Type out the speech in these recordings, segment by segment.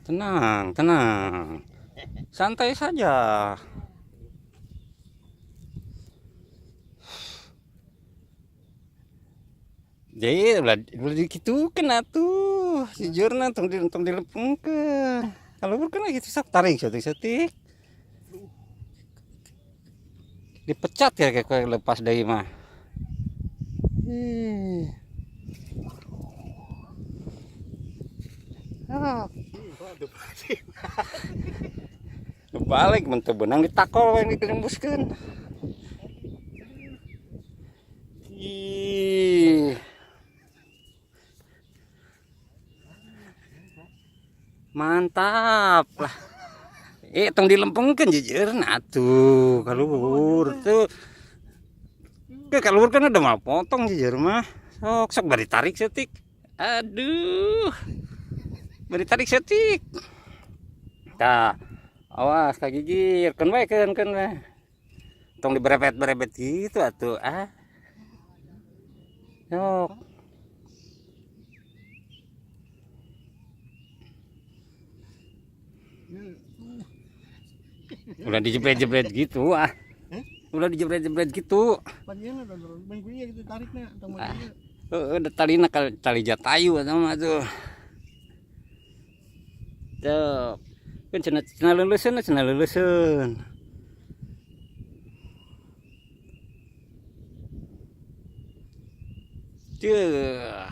Tenang, tenang. Santai saja. Jadi ulah ulah dikitukeun atuh. Jujurna tong di tong dilepengkeun. Kalau kan gitu sok tarik saeutik-saeutik. Dipecat ya kayak lepas deui mah. Ih. Ah. Balik mun teu beunang ditakol we ditembuskeun. Ih. Mantap lah. Eh tong dilempengkeun jujurna atuh kaluhur tuh. Ke kaluhur kan udah mau potong jujur mah. Sok sok bari tarik setik. Aduh. Bari tarik setik. Tah. Awas kagigir, keun we keun keun we. Tong diberebet-berebet gitu atuh ah. Sok. Udah dijebret-jebret gitu ah. Udah dijebret-jebret gitu. Ah. Heeh, udah talina tali jatayu atau mah tuh. Tuh. Kan cenah cenah leuleuskeun cenah leuleuskeun. Tuh.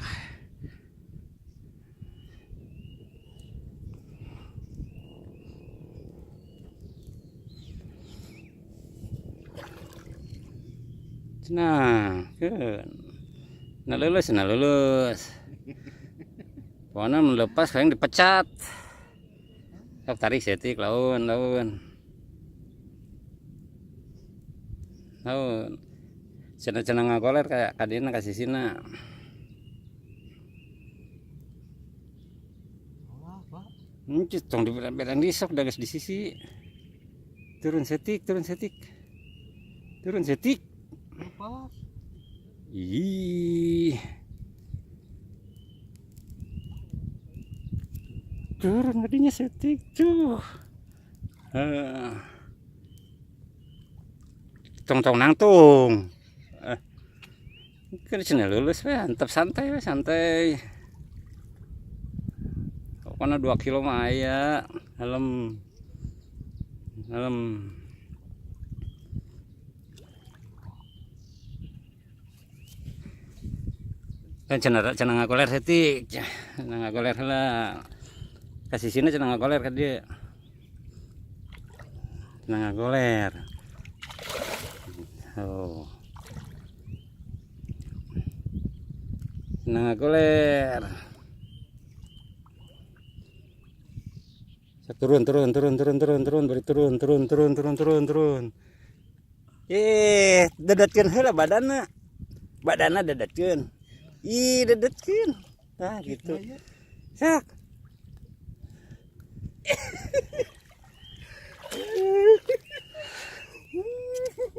Cenah, keun. Nah lulus, nah lulus. Pokoknya melepas kayak dipecat. Sok tarik setik laun, laun. Laun. Cenah-cenah ngagoler kayak kadina ka sisina. Encit tong diberang disok da geus di sisi. Turun setik, turun setik. Turun setik. Ih. Turun tadinya setik tuh. Tong-tong nangtung. Kan cenah lulus we, antep santai we, santai. Pokoknya 2 kilo mah aya. Helm. Helm. Kan cenah cenah ngagoler setik. Cenah ngagoler heula. Ka sisina cenah ngagoler ka dieu. Cenah ngagoler. Oh. Cenah ngagoler. Turun turun turun turun turun turun bari turun turun turun turun turun turun. Eh, dedetkeun heula badanna. Badanna dedetkeun. Ih, dedetkeun. Tah gitu. Sak.